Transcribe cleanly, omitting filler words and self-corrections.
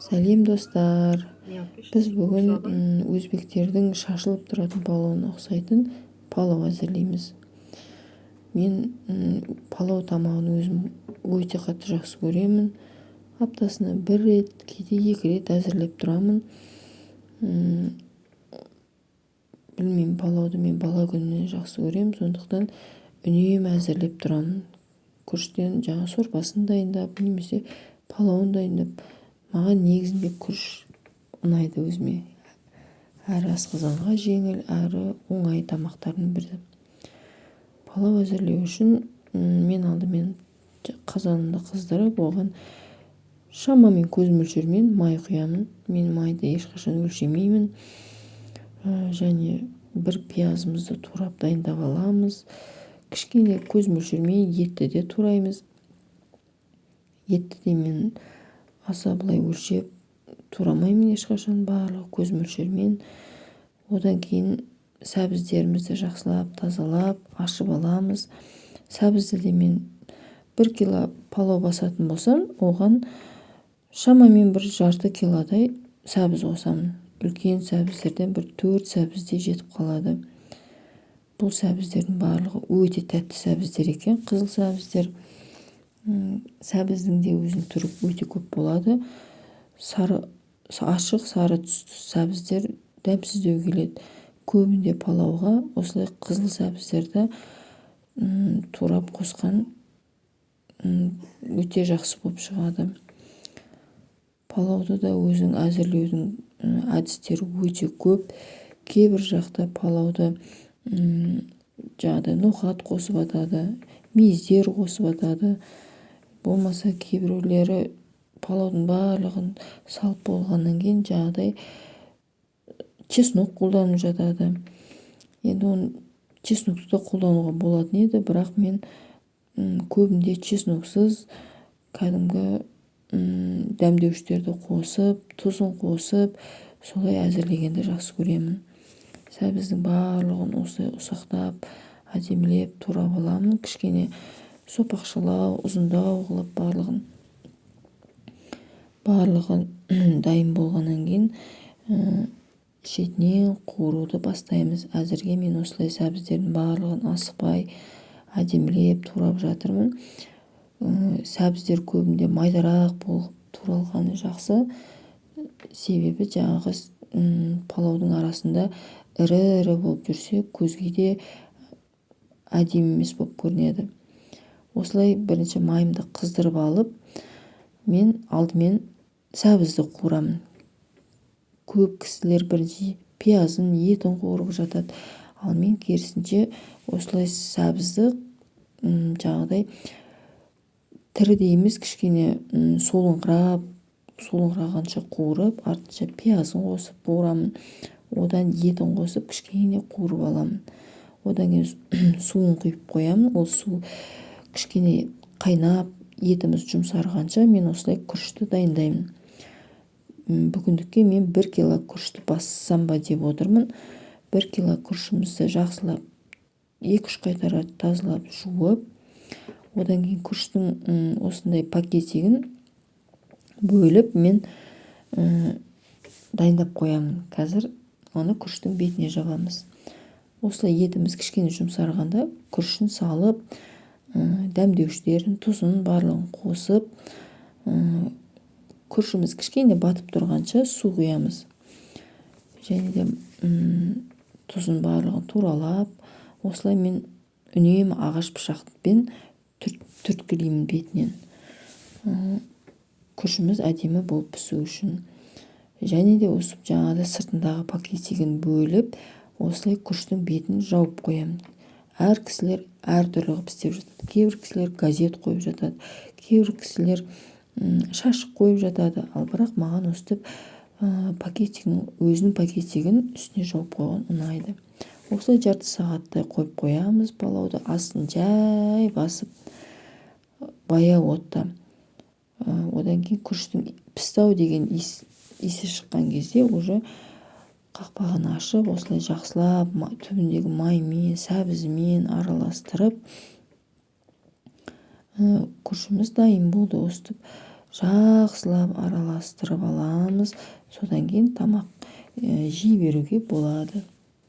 Сәлем, достар! Біз бүгін өзбектердің шашылып тұратын палауына ұқсайтын палау әзірлейміз. Мен палау тамағын өзім өте қатты жақсы көремін. Аптасына бір рет, кейде екі рет әзірлеп тұрамын. Білмеймін, палауды мен бала күнімнен жақсы көремін, сондықтан үнемі әзірлеп тұрамын. Күріштен жаңа сорпасын дайындап немесе палауын дайындап. Маған негізінде күріш ұнайды өзіме, әрі асқазанға жеңіл, әрі оңай тамақтардың бірі. Палау әзірлеу үшін мен алдымен қазанымды қыздырып, оған шамамен көз мөлшерімен май құямын. Мен майды ешқашан өлшемеймін. Және бір пиязымызды турап, дайындап аламыз. Кішкене көз мөлшерімен етті де тураймыз. Етті де мен аса былай өлшеп турамаймын ешқашан, барлығы көз мөлшерімен. Одан кейін сәбіздерімізді жақсылап тазалап, ашып аламыз. Сәбізді де мен 1 кило палау басатын болсам, оған шамамен бір жарты килодай сәбіз қосамын. Үлкен сәбіздерден бір төрт сәбіздей жетіп қалады. Бұл сәбіздердің барлығы өте тәтті сәбіздер екен, қызыл сәбіздер. Сәбіздің де өзінің түрі өте көп болады. Сары, ашық сары түсті сәбіздер дәмсіздеу келеді. Көбінде палауға осылай қызыл сәбіздерді турап қосқан өте жақсы болып шығады. Палауды да өзінің әзірлеудің әдістері өте көп. Кейбір жақта палауды жаңағыдай ноқат қосып атады, мейіздер қосып атады. Болмаса кейбіреулері палаудың барлығын салып болғаннан кейін жаңағыдай чеснок қолданып жатады. Енді оны, чеснокты да қолдануға болатын еді, бірақ мен көбінде чесноксыз, кәдімгі дәмдеуіштерді қосып, тұзын қосып, солай әзірлегенді жақсы көремін. Сәбіздің барлығын осылай ұсақтап, әдемілеп турап аламын, кішкене сопақшалау, ұзындау қылып барлығын. Барлығы дайын болғаннан кейін шетінен қуыруды бастаймыз. Әзірге мен осылай сәбіздердің барлығын асықпай, әдемілеп турап жатырмын. Сәбіздер көбінде майдарақ болып туралғаны жақсы, себебі жаңағы палаудың арасында ірі ірі болып жүрсе, көзге де әдемі емес болып көрінеді. Осылай бірінші майымды қыздырып алып, мен алдымен сәбізді қуырамын. Көп кісілер бірінші пиязын, етін қуырып жатады, ал мен керісінше осылай сәбізді жаңағыдай тірідей емес, кішкене солыңқырап, солыңқырағанша қуырып, артынша пиязын қосып қуырамын. Одан етін қосып, кішкене қуырып аламын. Одан кейін суын құйып қоямын. Ол су кішкене қайнап, етіміз жұмсарғанша, мен осылай күрішті дайындаймын. Бүгіндікке мен 1 кило күрішті бассам ба деп отырмын. 1 кило күрішімізді жақсылап екі үш қайтара тазалап, жуып, одан кейін күріштің осындай пакетигін бөліп, мен дайындап қоямын. Қазір оны күріштің бетіне жабамыз. Осылай етіміз кішкене жұмсарғанда, күрішін салып, дәмдеуіштерін, тұзын, барлығын қосып, күрішіміз кішкене батып тұрғанша су құямыз. Және де тұзын, барлығын туралап, осылай мен үнемі ағаш пышақпен түрткілеймін бетінен, күрішіміз әдемі болып пісу үшін. Және де осы жаңағыдай сыртындағы пакетигін бөліп, осылай күріштің бетін жауып қоямын. Әр кісілер әртүрлі қылып істеп жатады. Кейбір кісілер газет қойып жатады, кейбір кісілер шашық қойып жатады, ал бірақ маған өстіп пакетигін, өзінің пакетигін үстіне жауып қойған ұнайды. Осылай жарты сағаттай қойып қоямыз палауды, астын жай басып, баяу отта. Одан кейін күріштің пісті ау деген иісі шыққан кезде, уже қақпағын ашып, осылай жақсылап түбіндегі маймен, сәбізімен араластырып, күрішіміз дайын болды. Өстіп. Жақсылап араластырып аламыз. Содан кейін тамақ жей беруге болады.